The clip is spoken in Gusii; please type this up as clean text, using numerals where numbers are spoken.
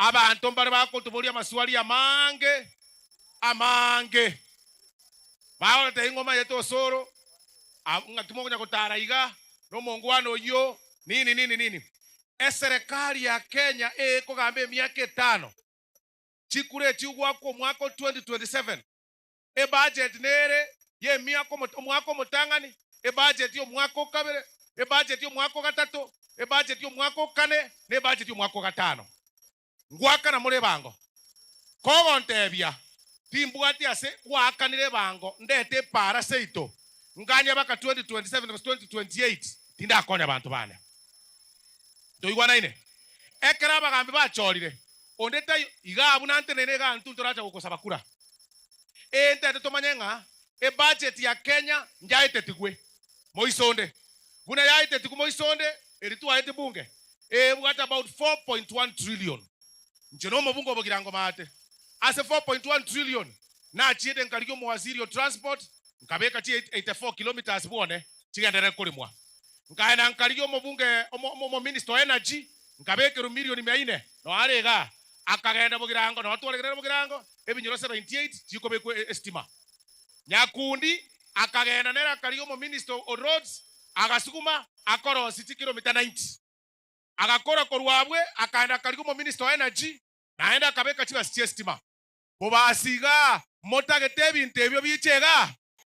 Abanto mbare bagotoboria amaswali amange amange, bagototebia ng'a omanyete osoro, ng'aki mokonya gotara iga, na omongwana oyio, nini nini nini. Eserekari ya Kenya ekogamba emiaka etano, chikura echi goakwa omwaka o 2027, Ebudget nere y'emiaka omwaka omotang'ani, ebudget y'omwaka o kabere, ebudget y'omwaka o gatato, ebudget y'omwaka o kane, na ebudget y'omwaka o gatano. Ngoakana more ebango. Kogontebia, Timbwati ase gwaakanire ebango ndete epaara seito, nganye baka 2027 gose 2028, tindakonya abanto bane. Ntoigwanaine? Ekero abagambi bachorire, onde taiyo igaa buna nteneine igaa intwe ntoracha gokosaba kura. Ee ntete tomanye ng'a ebudget ya Kenya njaetetigwe moisonde. Buna yaetetigwe moisonde eri twaete bunge ebwate about 4.1 trillion. Inche nomobunge o Bogirango maate. Ase 4.1 trillion nachiete nkarigia omowaziri o transport nkabeka chi 84 kilometres bwone chigenderere korimwa. Nkaenda nkarigia omobunge omominister o energy nkabekerwa million mia ine noare igaa. Akagenda Bogirango noo twaregerere Bogirango ebinyoro 78 chikobekwa esitima. Nyakundi akagenda nere akarigia omominister o roads agasuguma akorosia chikilomita 90. Agakora korwa abwe akaenda akarigia omominister o energy naende akabeka chibasi chi'esitima. Bobasi igaa motagete ebinto ebio biche igaa?